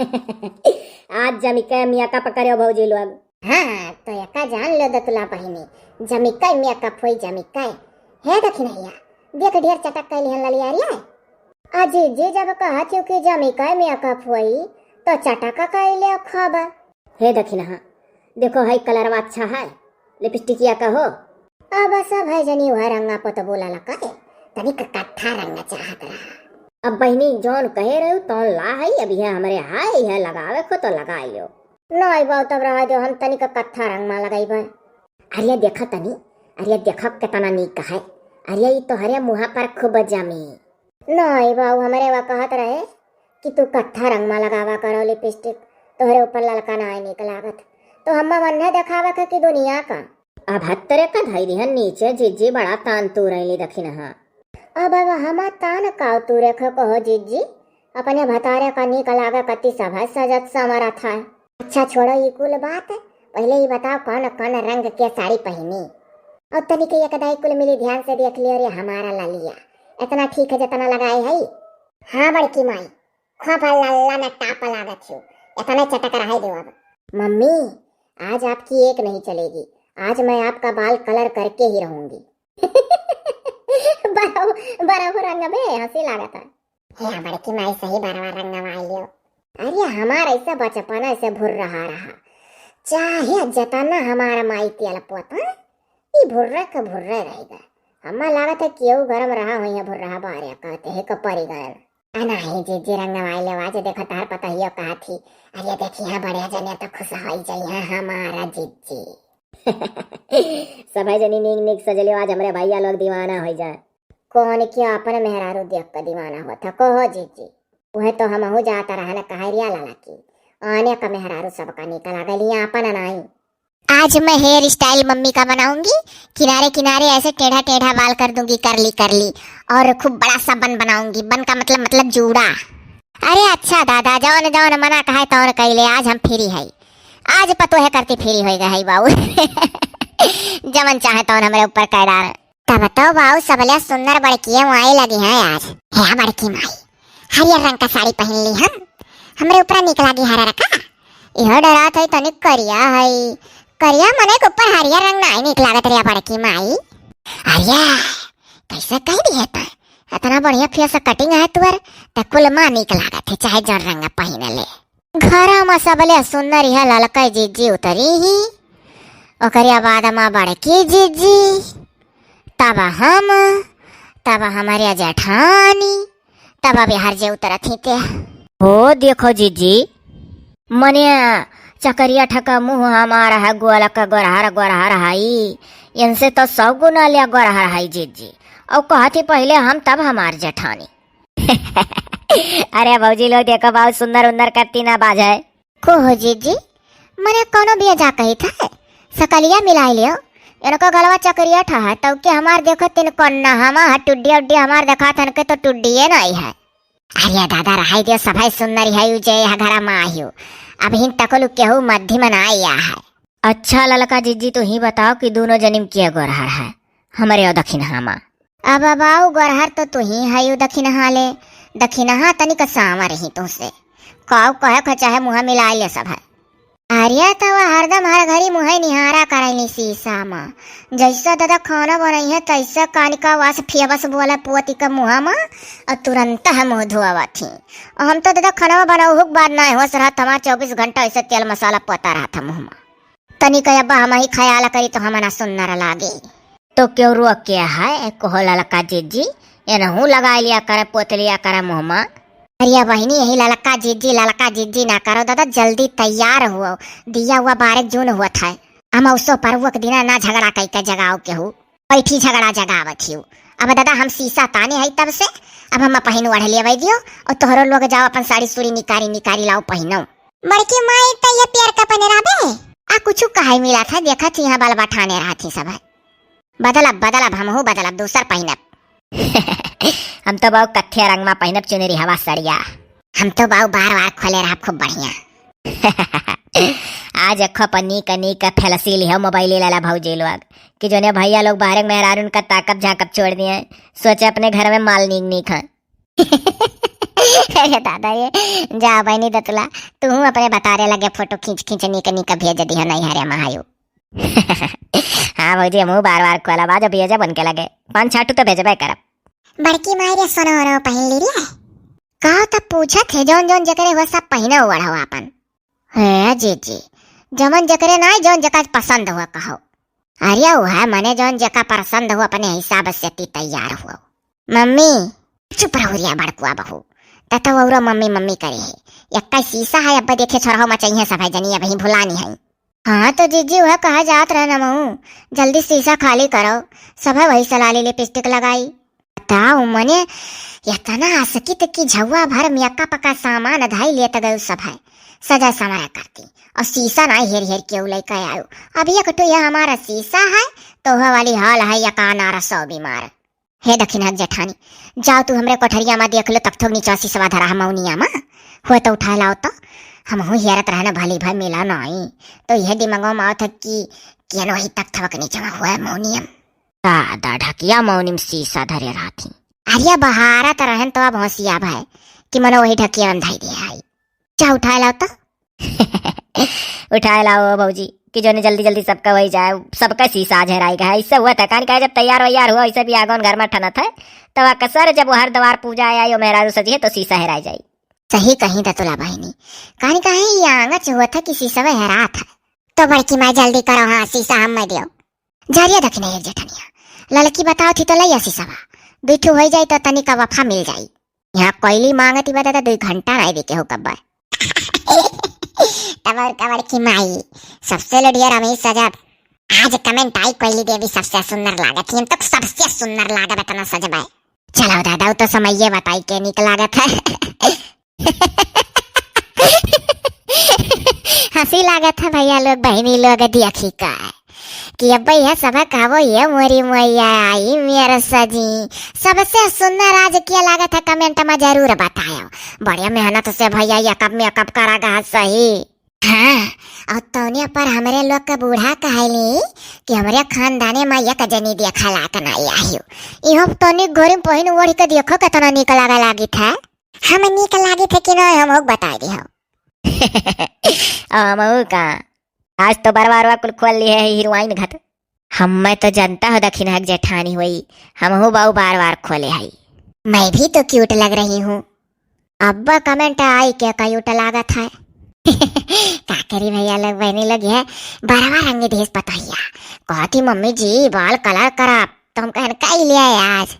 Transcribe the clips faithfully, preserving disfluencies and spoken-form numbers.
आज जमिके मेकअप करेउ भौजी लोग। हाँ, तो एका जान लो दतुला बहिनी, जमिके मेकअप होई, जमिके। हे दखिनहिया, देख ढेर चटक कइली हन ललिया रे। अजी जी जब कहत हूँ कि जमिके मेकअप होई, तो चटक कइले खब। हे दखिनहा, देखो हई कलरवा अच्छा है, लिपस्टिकिया का हो। अब सब है जनी वह रंगा पोतबो ललका है, तनिक कत्था रंग चाहत रहा। अब बहिनी जौन कहे रहू तौन ला है, अब यह हमरे है, यह लगावे को तो लगाई लो। नहीं बाऊ, तब रहा दो, हम तनिक कत्था रंग मा लगाई बा। अरे देखा तनी, अरे देखा कितना नीक है। अरे ई तोहरे मुहा पर खूब जमी। नहीं बाऊ, हमरे वा कहत रहे कि तू कत्था रंग मा लगावा करो लिपस्टिक, तोहरे ऊपर ललका नाई नीक लागत। तो हम्मा वन्ने देखावे के कि दुनिया का? अब हत्तरे का धई दिहन नीचे, जिज्जी बड़ा तान तू रैली दखिनहा। अब, अब हमा तान काव तू रेखो कहो जिज्जी, अपने भतारे का नीक लागे कति सभा सजत संवरत है। अच्छा छोड़ो ई कुल बात, पहिले ई बताओ कौन कौन रंग के साड़ी पहिनी? और तनिक एक दाई कुल मिली ध्यान से देख लियो रे हमारा ललिया, इतना ठीक है जितना लगाए है। हाँ बड़की माई, खूब लल्ला न टाप लागत हो, इतना चटक रहे दो अब। मम्मी, आज आपकी एक नहीं चलेगी, आज मैं आपका बाल कलर करके ही रहूंगी। बरहु, बरहु रंग में हंसी लागत है। हे बड़की माई सही बरवा रंगवा लियो। अरे हमार ऐसा बचपन ऐसे भुर्रहा रहा, चाहे जतना हमार माई तेल पोता, ई भुर्रे के भुर्रे रहेगा। हम्मा लागत है केहू गरम रहा होइहे भुर्रहा बारे कहते है कपरी गयल। अनाही जिज्जी रंगवा लियो आज देखो तार पतहियो कहा थी। अरे देखिए बढ़िया जने तो खुश होई जाइए हमारा जिज्जी। सभे जनी नीक नीक सजलियो आज हमरे भैया लोग दीवाना होई जाए। कौन के अपन मेहरारू देख के दीवाना होत है, कहो जीजी। उहे तो हमहू जात रहन कहरिया लाला की। आने का मेहरारू सबका निकल आ गई, अपन नाई। आज मैं हेयर स्टाइल मम्मी का बनाऊंगी, किनारे किनारे ऐसे टेढ़ा टेढ़ा बाल कर दूंगी, करली करली, और खूब बड़ा सा बन बनाऊंगी। बन का मतलब, मतलब जूड़ा। अरे अच्छा दादा, जौन जौन मना कहे तौन कैले, आज हम फ्री है, आज पतोहे करती फ्री होई गए है बाऊ। जवन चाहे तौन हमरे ऊपर कह डाल। तब तो बाऊ सबले सुंदर बड़किए माई लगी हैं आज। हे बड़की माई, हरियर रंग का साड़ी पहन ली हम, हमरे ऊपर निक लागी हरा रंग का। इहो डरात है तनिक करिया है, करिया मने के ऊपर हरियर रंग नाई निक लागत रे बड़की माई। अरे कैसे कह दिए तो, इतना बढ़िया फेस कटिंग है तुअर, त कुल मा निक लागत है चाहे जौन रंग पहन ले। घरा मा सबले सुंदर इहे ललका जिज्जी उतरी ही। ओकरे बाद मा बड़की जिज्जी, तब हम, तब हमरे जेठानी, तब अब हर जे उतरत ही ते। ओ देखो जिज्जी, मने चकरिया ठका मुँह हमार है, गोलक गोरहर गोरहर हई, इनसे तो सौ गुना ले गोरहर हई जिज्जी। और कहत ही पहिले हम तब हमार जेठानी। अरे भौजी लोग देखो, बहुत सुंदर उंदर करती ना बाज है। को हो जीजी, मने कौनो बेजा कही था, सकलिया मिलाई लियो। इनको गलवा चकरिया ठा है, तब के हमार देखो तीन कोन्ना हमा है, टुड्डिया उड्डिया हमार देखा थन के तो टुड्डिए नहीं है। अरे दादा, रहाई दियो, सभाई सुंदर है, उजे यह घरा मा आयु। अब हिन तकलु केहू मध्य में ना आया है। अच्छा ललका जीजी, तू ही बताओ कि दोनों जनिम किया गोरहर है, हमरे और दखिनहा मा? अब बाऊ गोरहर तो तू ही है, यू दखिनहा ले, दखिनहा तनिक सांवर ही तुझसे। काऊ कहे ख चाहे मुँह मिला ले सब है। अरे तो वह हरदम हर घड़ी मुँह निहारा करैली शीशा मा। जैसे दादा खाना बनई है तैसे कानिका वास फियाबस बोला पोती का मुँह मा, और तुरंत है मुँह धोआवत ही। और हम तो दादा खाना बनाऊ हुक बाद ना हो रहा, हमार चौबीस घंटा ऐसे तेल मसाला पोता रहा था मुँह मा। तनिक अब्बा हम ही ख्याल करी तो हमना सुंदर लागे। तो क्यों रोक के है, कोहो ललका जीजी, एनहू लगा लिया करे, पोत लिया करे मुँह मा। अरे बहिनी, यही ललका जीजी, ललका जीजी ना करो दादा, जल्दी तैयार हुओ, दिया हुआ बारह जून हुआ था। हम औसो पर वो दिना ना झगड़ा कई के जगाओ केहू, बैठी झगड़ा जगावत हियो। अब दादा हम शीशा ताने है तब से, अब हम पहिन ओढ़ लेवे दियो, और तोहरो लोग जाओ अपन साड़ी सूड़ी निकारी निकारी लाओ पहिनो। बड़की माई, त ये पियर का पहने रहबे? आ कुछु काहे मिला था, देखा थी यहाँ बाल बठाने रहा थी सब है। बदलब, बदलब, हमहू बदलब, दूसर पहिनब। हम तो बाऊ कत्थे रंग मा पहिनब चुनरी हवा सड़िया। हम तो बाऊ बार बार खोले रहब खूब बढ़िया। आज अखो पर नीक नीक फैलसी लिहो मोबाइल लाला भौजी लोग, कि जोने भैया लोग बाहर मेहरारून का ताकब झांकब छोड़ दिए, सोचे अपने घर में माल नीक नीक है। अरे दादा, ये जा बहिनी दतुला, तू अपने बतारे लगे फोटो खींच खींच निक निक भेज दिहो नहीं हरे महायू। हाँ भौजी, हमहू बार बार खोला बा, जब भेजब उनके लगे, पाँच छह ठू तो भेजबे करब। बड़की माई रे, सोना ओना पहिन ली रे। कहो तब पूछत है, जौन जौन जकरे हो सब पहिने ओढ़ो आपन। हे जी जी, जमन जकरे नाई, जौन जका पसंद हो कहो। अरे वो है मने जौन जका पसंद हो अपने हिसाब से ती तैयार हो। मम्मी, चुप रहो रे बड़कुआ बहू, त तो औरो मम्मी मम्मी करे है। यक्का शीशा है, अब देखे छोरहो मचई है सब है जनी, अबही भुलानी है। हाँ तो जीजी, वह कहा जात रहे न महू, जल्दी शीशा खाली करो, सब है वही सलाली लिपस्टिक लगाई। बताओ मने, इतना असकित की झउआ भर में अक्का पक्का सामान धाई लेत गयो सब है, सजा संवरा करती, और शीशा ना हेर हेर के उ लइका आयो। अब एक ठो यह हमारा शीशा है, तो वह वाली हाल है, यका नारा सौ बीमार। हे दखिनहक जेठानी, जाओ तू हमरे कोठरिया मा देख लो, तब थोक नीचा शीशवा धरा है मौनिया मा, हो तो उठाए लाओ तो। हमहू हेरत रहन भली भाई मिला नाई, तो यह दिमागवा मा आवत है कि केन वही तक थवक नीचे मा हुआ है मौनियम। दादा ढकिया मौनी में शीशा धरे रहती। अरे बहारत रहन तो अब होशिया भाई कि मनो वही ढकिया में धई दे आई। जा उठाए लाओ तो। उठाए लाओ भौजी, कि जोने जल्दी जल्दी सबका वही जाए, सबका शीशा आज हेराई गया है। इससे हुआ था, कान कहे जब तैयार वैयार हुआ, वैसे भी आगोन घर में ठनत है, तब अक्सर जब वो हर द्वार पूजा आया, यो मेहरारू सजी है, तो शीशा हेराई जाई। सही कही दतुला बहिनी, कान कहे ये आंगच हुआ था कि शीशा में हेरा था। तो बड़की माई जल्दी करो, हाँ, शीशा हम में दियो। जरिया दखिने एक जेठनिया, ललकी बताओ थी तो लैया शीशवा, दुई ठो होई जाई तो तनिका वफा मिल जाई। यहाँ कोयली मांगती बता तो दुई घंटा नहीं देके हो कब्बा। तब और कबर की माई, सबसे लड़िया रमेश सजब। आज कमेंट आई कोयली देवी सबसे सुंदर लागत ही, हम तो सबसे सुंदर लागत इतना सजब है। चलो दादा, वो तो समय ये बताई के निक लागत है। हंसी लागत है भैया लोग, बहिनी लोग, देखी का कि अब यह सब कहबो, ये मोरी मैया आई मेरा सजी, सबसे सुंदर आज क्या लागत है, कमेंट में जरूर बतायो। बड़े मेहनत से भैया ये कब मेकअप करा गा सही। हाँ, और तौने पर हमरे लोग के बूढ़ा कहली कि हमरे खानदाने में एक जनी देखा लायक नहीं आई। इहो तनी गोरी पहिन ओढ़ के देखो कितना निक लगा लागित है। हम नीक लागित है कि नहीं, हम ओक बताई दिहो। हमहू का, आज तो बरवा अरवा कुल खोल लिए है हीरोइन घत। हम्मे तो जनता हो दखिनहक जेठानी होई, हमहू बाऊ बार बार खोले हई। मैं भी तो क्यूट लग रही हूँ। अब्बा कमेंट आई के क्यूट लागत है। का करी भैया लोग, बहनी लोग, ये बरवा रंग देश पतोहिया कहती, "मम्मी जी, बाल कलर करब।" तो हम कहन, "कई ले आए आज?"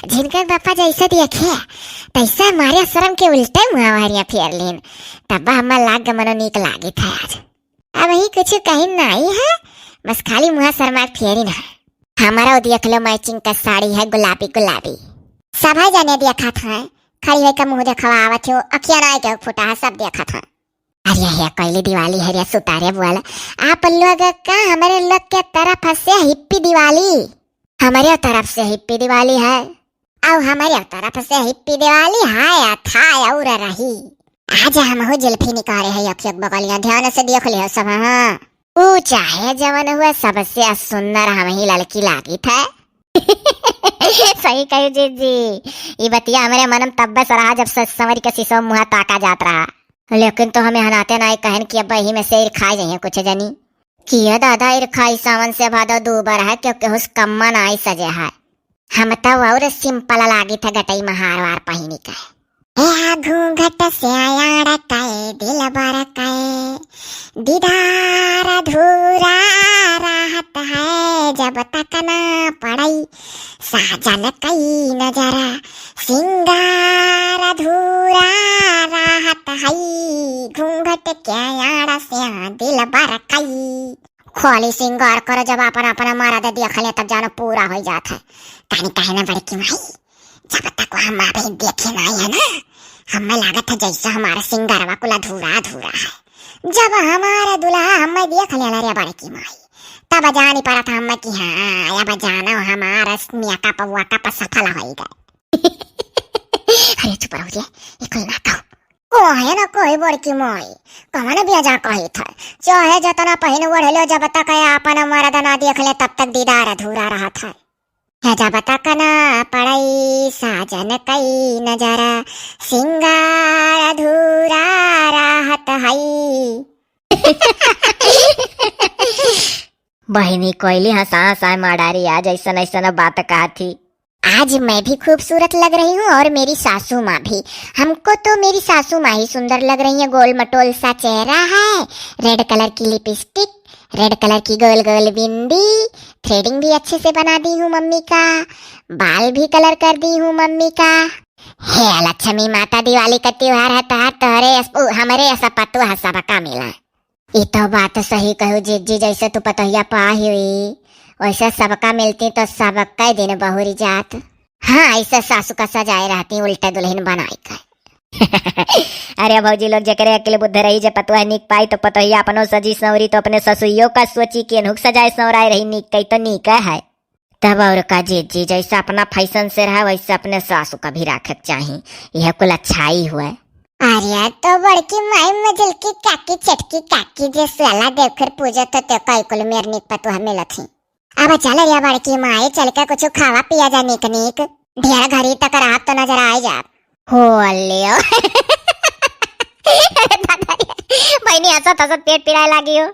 जिनकर पापा जैसे देखे, तैसे हमारे शर्म के उल्टे मुँह हमारिया फेर लेन। तब हमार लाग मनो नीक लागित है आज। अब ही कुछ कहीं नहीं है, बस खाली मुँह शर्मा के फेरिन है। हमारा वो देख लो, मैचिंग का साड़ी है गुलाबी गुलाबी। सभा जाने देखत है, खड़ी होकर मुँह देखावा आवत हो, अखिया ना के फुटा है, सब देखत है। अरे हे कैली दिवाली है रे सुतारे बुआला, आप लोग का हमारे लोग के तरफ से हिप्पी दिवाली। हमारे तरफ से हिप्पी दिवाली है, और हमारे तरफ से हिप्पी दिवाली है, था और रही। आज हम हो जुल्फी निकाले है, एक एक बगलिया, ध्यान से देख लियो सब। हाँ, ऊ चाहे जवन हुआ, सबसे सुंदर हम ही लड़की लागित है। सही कही जीजी, ई बतिया हमरे मनम तब्बे से रहा, जब सच संवरी के शीशो मुँह ताका जात रहा। लेकिन तो हमें हनाते नाई कहन कि अब यही में से इरखाई जाइए कुछ जनी। किया दादा, इरखाई सावन से भादो दू बार है, क्योंकि हुस कम्मा नाई सजे है। हम तो और सिंपल लागित है, गटई में हार वार पहिनी के। ए घूंघट से आयाड़ के दिलबर के दीदार अधूरा रहत है, जब तक ना पड़ई साजन कई नजर सिंगार अधूरा रहत है। घूंघट के आड़ से दिलबर कई। खाली सिंगार करो, जब अपन अपना मरद देख ले तब जानो पूरा हो जात है। तानी कहे ना बड़की माई, जब तक हम अभी देखे नहीं है ना, हमें लागत है जैसे हमारा सिंगारवा कुल अधूरा अधूरा है। जब हमारा दुल्हा हमें देख लेला रे बड़की माई, तब जानी पड़त हमें कि हाँ, अब जानो हमारा मेकअप वेकअप सफल होई गए। अरे चुप रहो रे, ये कोई ना कहो। कोहे ना कोहे बड़की माई, कवन बेजा कही था, चाहे जतना पहिन ओढ़ लो, जब तक है अपन मर्द ना देख ले, तब तक दीदार अधूरा रहत है। जब तक ना पड़ई साजन कई नजर, सिंगार अधूरा रहत हई। बहिनी कोइली हंसा हंसा मार डारी, आज ऐसन ऐसन बात कहा थी। आज मैं भी खूबसूरत लग रही हूँ और मेरी सासू माँ भी। हमको तो मेरी सासू माँ ही सुंदर लग रही है। गोल मटोल सा चेहरा है, रेड कलर की लिपस्टिक, रेड कलर की गोल गोल बिंदी, थ्रेडिंग भी अच्छे से बना दी हूँ मम्मी का, बाल भी कलर कर दी हूँ मम्मी का। हे लक्ष्मी माता, दिवाली का त्योहार है, तोहार तोहरे अस-, उ, हमरे ऐसा पतोह सबका मिला। ई तो बात सही कहू जिज्जी, जैसे तू पतोहिया पाई हुई, वैसे सबका मिलती तो सबका दिन बहुरी जात। हाँ, ऐसे सासू का सजाए रहती उल्टे दुल्हन बनाए का। अरे भौजी लोग, जेकरे अकिल बुद्धि रही, जे पतोह नीक पाई तो पतोहिया अपनो सजी संवरी तो अपने ससुइयो का सोची कि एनहुक सजाए संवराए रही नीक कई तो नीक है। तब और का जिज्जी, जैसे अपना फैशन से रहा वैसे अपने सासू का भी राखे के चाही, यह कुल अच्छाई हुए। अरे तो बड़की माई मजल की काकी चटकी काकी जे साला देवखर पूजत हो ते कई कुल मेर नीक पतोह मिलत ही। अब चल रे बड़की माई, चल के कुछ खावा पिया जा नीक नीक, ढेर घड़ी तक रहब तो नजर आए जाब। हो लियो। दादा रे, बहिनी हंसत हंसत पेट पिराए लागी हो।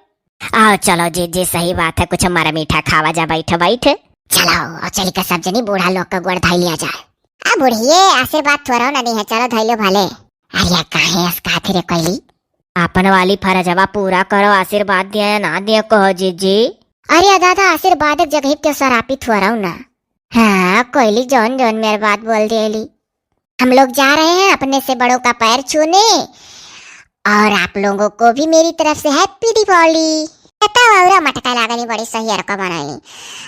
आओ चलो जिज्जी, सही बात है, कुछ मर मीठा खावा जा, बैठ बैठ। चलो, और चली का सब जनी बूढ़ा लोग का गोड़ धाई लिया जाए। आ बुढ़िए, आशीर्वाद थोड़ा ना दी है, चलो धाई लो भले। अरे काहे अस कहा थे रे कोइली? आपन वाली फरजवा पूरा करो, आशीर्वाद दिया या ना दिया कहो जिज्जी। अरे दादा, आशीर्वाद एक जगह के सरापित हो रहा हूँ ना। हाँ कोइली, जौन जौन मेरे बात बोल देली। हम लोग जा रहे हैं अपने से बड़ों का पैर छूने, और आप लोगों को भी मेरी तरफ से हैप्पी दीपावली। तो औरा मटका लागनी बड़ी सही अरका बनाई।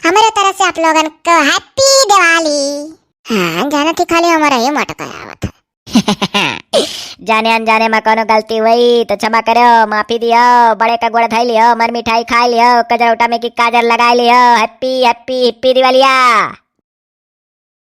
हमारे तरफ से आप लोगन को हैप्पी दिवाली। हाँ, जाना थी खाली हमारा ये मटका आवत है। जाने अनजाने में कोनो गलती हुई तो क्षमा करो, माफी दियो, बड़े का गोड़ धई लियो, मर मिठाई खाई लियो, कजरौटा में की काजर लगाई लियो। हैप्पी, हैप्पी, हैप्पी दिवालिया।